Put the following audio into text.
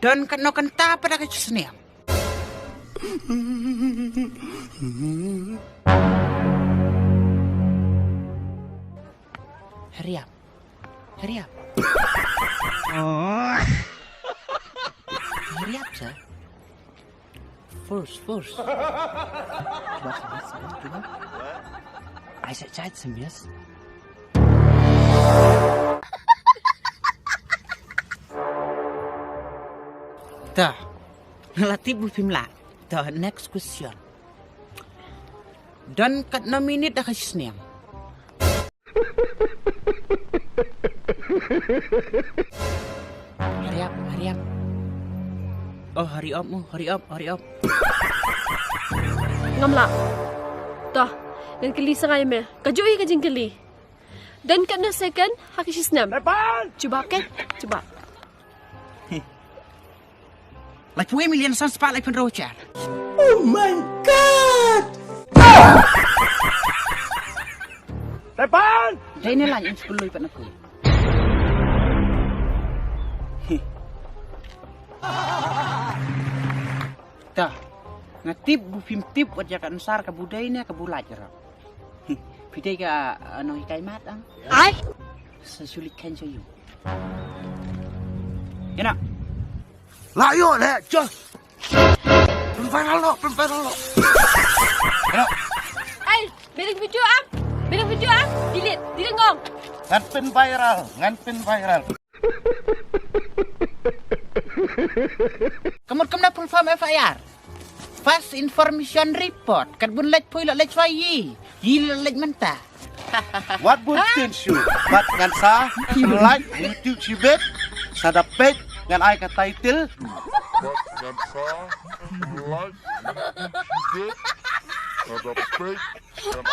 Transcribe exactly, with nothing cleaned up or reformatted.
Don katno kynta pat da ka shisnem. Hurry up. Hurry up. Hurry up, sir. First, first. Cuba, cuba, cuba, cuba. Ai, sa, sa, sa, yes. Dah. Nga la tip ba phim lah. Dah, next question. Don katno minit da ka shisnem. Hurry up, hurry up. Oh, hurry up mo, hurry up, hurry up. Ngam lah. Dah, ngan kylli sa nga ïa me. Kajuh ïa ka jingkylli. Don katno second ha ka shisnem. Cuba ke, cuba. Laiphew million san spah laiphew hynriew hajar. Oh my God! Tepan! Dei ne la ngan shu kylli pat na phi. Dah, nga tip ba phim tip wat ïa ka answer kaba dei ne kaba lait ruh. Phi dei ka, uh, nonghikai maths ang? Ai. Sa shu leit khein sha ïing. Ïa na. La ïoh leh, Josh. Pynviral noh, pynviral noh. Ïa na. Ai, bilang video ang. Bilang video ang. Delete, delete ngong. Ngan pynviral, ngan pynviral. Ka mut kumno full form F I R? First Information Report. Katba un leit poi la leit shuwa ïa. Ïa la leit mynta. Wat bun tin shu. Bad ngan sa like YouTube shibit. Sa da peit ngan ai ka title. Bad ngan sa like YouTube shibit. Sa da peit ngan